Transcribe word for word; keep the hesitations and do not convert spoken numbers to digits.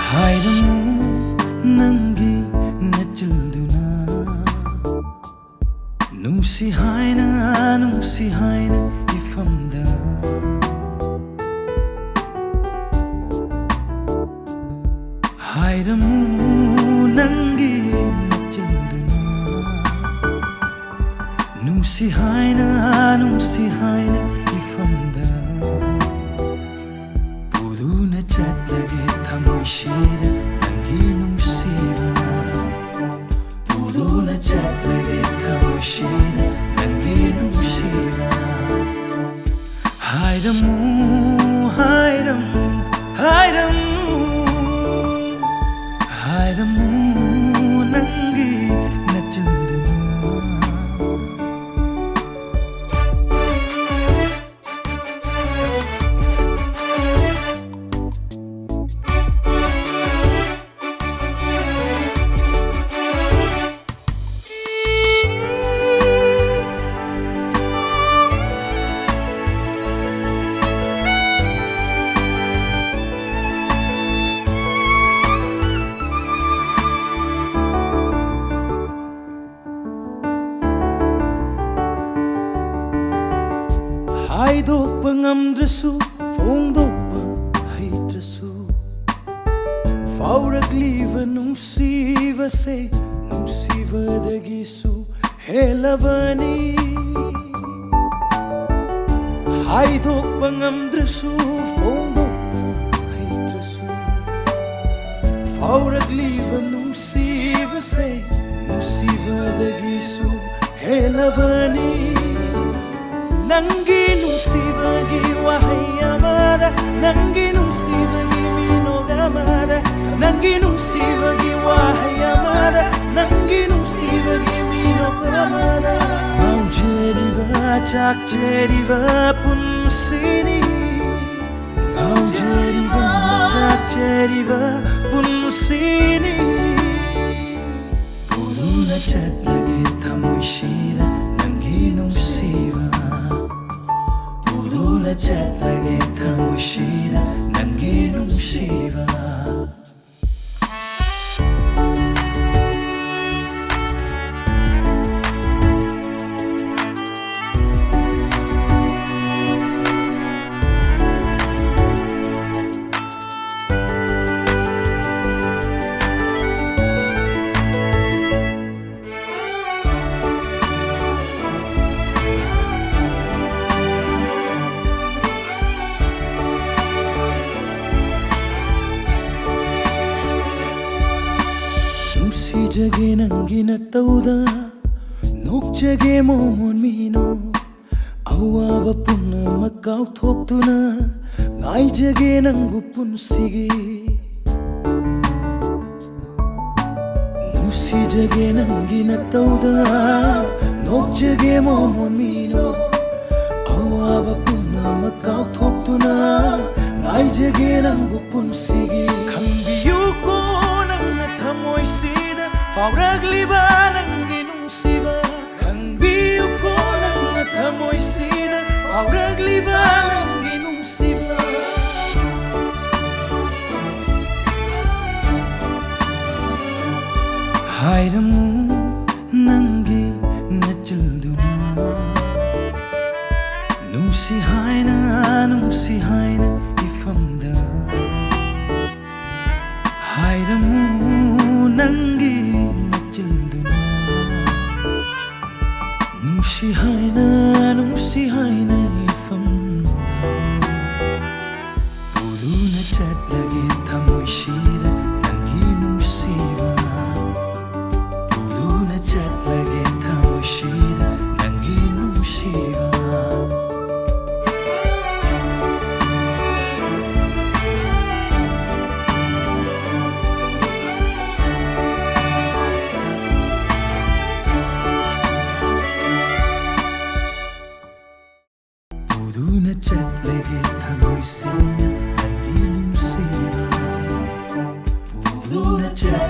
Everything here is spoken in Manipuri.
ꯍꯥꯏꯔꯝꯃꯨ ꯅꯪꯒꯤ ꯅꯆꯤꯜꯗꯨꯅ, ꯅꯨꯡꯁꯤ ꯍꯥꯏꯅ, ꯅꯨꯡꯁꯤ ꯍꯥꯏꯅ ꯏꯐꯝꯗ꯫ ꯍꯥꯏꯔꯝꯃꯨ ꯅꯪꯒꯤ ꯅꯆꯤꯜꯗꯨꯅ, ꯅꯨꯡꯁꯤ ꯍꯥꯏꯅ, ꯅꯨꯡꯁꯤ ꯍꯥꯏꯅ ꯏꯐꯝꯗ꯫ ꯄꯨꯗꯨꯅ ꯆꯠꯂꯒꯦ ꯊꯃꯣꯏꯁꯤꯗ ꯅꯪꯒꯤ ꯅꯨꯡꯁꯤꯕ꯫ ꯄꯨꯗꯨꯅ ꯆꯠꯂꯒꯦ ꯊꯃꯣꯏꯁꯤꯗ ꯅꯪꯒꯤ ꯅꯨꯡꯁꯤꯕ꯫ ꯍꯥꯏꯔꯝꯃꯨ, ꯍꯥꯏꯔꯝꯃꯨ, ꯍꯥꯏꯔꯝꯃꯨ, ꯍꯥꯏꯔꯝꯃꯨ ꯅꯪꯒꯤ ꯅꯆꯤꯟꯗꯨꯅ꯫ ꯍꯥꯏꯗꯣꯛꯄ ꯉꯝꯗ꯭ꯔꯁꯨ, ꯐꯣꯡꯗꯣꯛꯄ ꯍꯩꯇ꯭ꯔꯁꯨ, ꯐꯥꯎꯔꯛꯂꯤꯕ ꯅꯨꯡꯁꯤꯕꯁꯦ ꯅꯨꯡꯁꯤꯕꯗꯒꯤꯁꯨ ꯍꯦꯜꯂꯕꯅꯤ꯫ ꯍꯥꯏꯗꯣꯛꯄ ꯉꯝꯗ꯭ꯔꯁꯨ, ꯐꯣꯡꯗꯣꯛꯄ ꯍꯩꯇ꯭ꯔꯁꯨ, ꯐꯥꯎꯔꯛꯂꯤꯕ ꯅꯨꯡꯁꯤꯕꯁꯦ ꯅꯨꯡꯁꯤꯕꯗꯒꯤꯁꯨ ꯍꯦꯜꯂꯕꯅꯤ꯫ ꯅꯪꯒꯤ ꯅꯨꯡꯁꯤꯕꯒꯤ ꯋꯥꯍꯩ ꯑꯃꯗ, ꯅꯪꯒꯤ ꯅꯨꯡꯁꯤꯕꯒꯤ ꯃꯤꯅꯣꯛ ꯑꯃꯗ, ꯅꯪꯒꯤ ꯅꯨꯡꯁꯤꯕꯒꯤ ꯋꯥꯍꯩ ꯑꯃꯗ, ꯅꯪꯒꯤ ꯅꯨꯡꯁꯤꯕꯒꯤ ꯃꯤꯅꯣꯛ ꯑꯃꯗ ꯉꯥꯎꯖꯔꯤꯕ, ꯆꯥꯛꯆꯔꯤꯕ ꯄꯨꯟꯁꯤꯅꯤ꯫ ꯉꯥꯎꯖꯔꯤꯕ, ꯆꯥꯛꯆꯔꯤꯕ ꯄꯨꯟꯁꯤꯅꯤ꯫ ꯄꯨꯗꯨꯅ ꯆꯠꯂꯒꯦ ꯊꯃꯣꯏꯁꯤꯗ ꯅꯪꯒꯤ ꯅꯨꯡꯁꯤꯕ꯫ ꯄꯨꯗꯨꯅ ꯆꯠꯂꯒꯦ ꯊꯃꯣꯏꯁꯤꯗ ꯅꯪꯒꯤ ꯅꯨꯡꯁꯤꯕ꯫ ꯅꯨꯡꯁꯤꯖꯒꯦ ꯅꯪꯒꯤ ꯅꯇꯧꯗ, ꯅꯣꯛꯆꯒꯦ ꯃꯣꯃꯣꯟ ꯃꯤꯅꯣ꯫ ꯑꯋꯥꯕ ꯄꯨꯝꯅꯃꯛ ꯀꯥꯎꯊꯣꯛꯇꯨꯅ ꯉꯥꯏꯖꯒꯦ ꯅꯪꯕꯨ ꯄꯨꯟꯁꯤꯒꯤ꯫ ꯅꯨꯡꯁꯤꯖꯒꯦ ꯅꯪꯒꯤ ꯅꯇꯧꯗ, ꯅꯣꯛꯆꯒꯦ ꯃꯣꯃꯣꯟ ꯃꯤꯅꯣ꯫ ꯑꯋꯥꯕ ꯄꯨꯝꯅꯃꯛ ꯀꯥꯎꯊꯣꯛꯇꯨꯅ ꯉꯥꯏꯖꯒꯦ ꯅꯪꯕꯨ ꯄꯨꯟꯁꯤꯒꯤ꯫ ꯈꯪꯕꯤꯌꯨꯀꯣ ꯅꯪꯅ ꯊꯃꯣꯏꯁꯤꯗ ꯐꯥꯎꯔꯛꯂꯤꯕ ꯅꯪꯒꯤ ꯅꯨꯡꯁꯤꯕ꯫ ꯈꯪꯕꯤꯌꯨꯀꯣ ꯅꯪꯅ ꯊꯃꯣꯏꯁꯤꯗ ꯐꯥꯎꯔꯛꯂꯤꯕ ꯅꯪꯒꯤ ꯅꯨꯡꯁꯤꯕ꯫ ꯍꯥꯏꯔꯝꯃꯨ ꯅꯪꯒꯤ ꯅꯆꯤꯜꯗꯨꯅ ꯅꯨꯡꯁꯤ ꯍꯥꯏꯅ, ꯅꯨꯡꯁꯤ ꯍꯥꯏꯅ ꯏꯐꯝꯗ꯫ ꯍꯥꯏꯔꯝꯃꯨ ꯅꯪꯒꯤ ꯅꯆꯤꯜꯗꯨꯅ ꯄꯨꯗꯨꯅ ꯆꯠꯂꯒꯦ ꯊꯃꯣꯏꯁꯤꯅ ꯅꯪꯒꯤ ꯅꯨꯡꯁꯤꯕ꯫ ꯄꯨꯗꯨꯅ ꯆꯠꯂꯒꯦ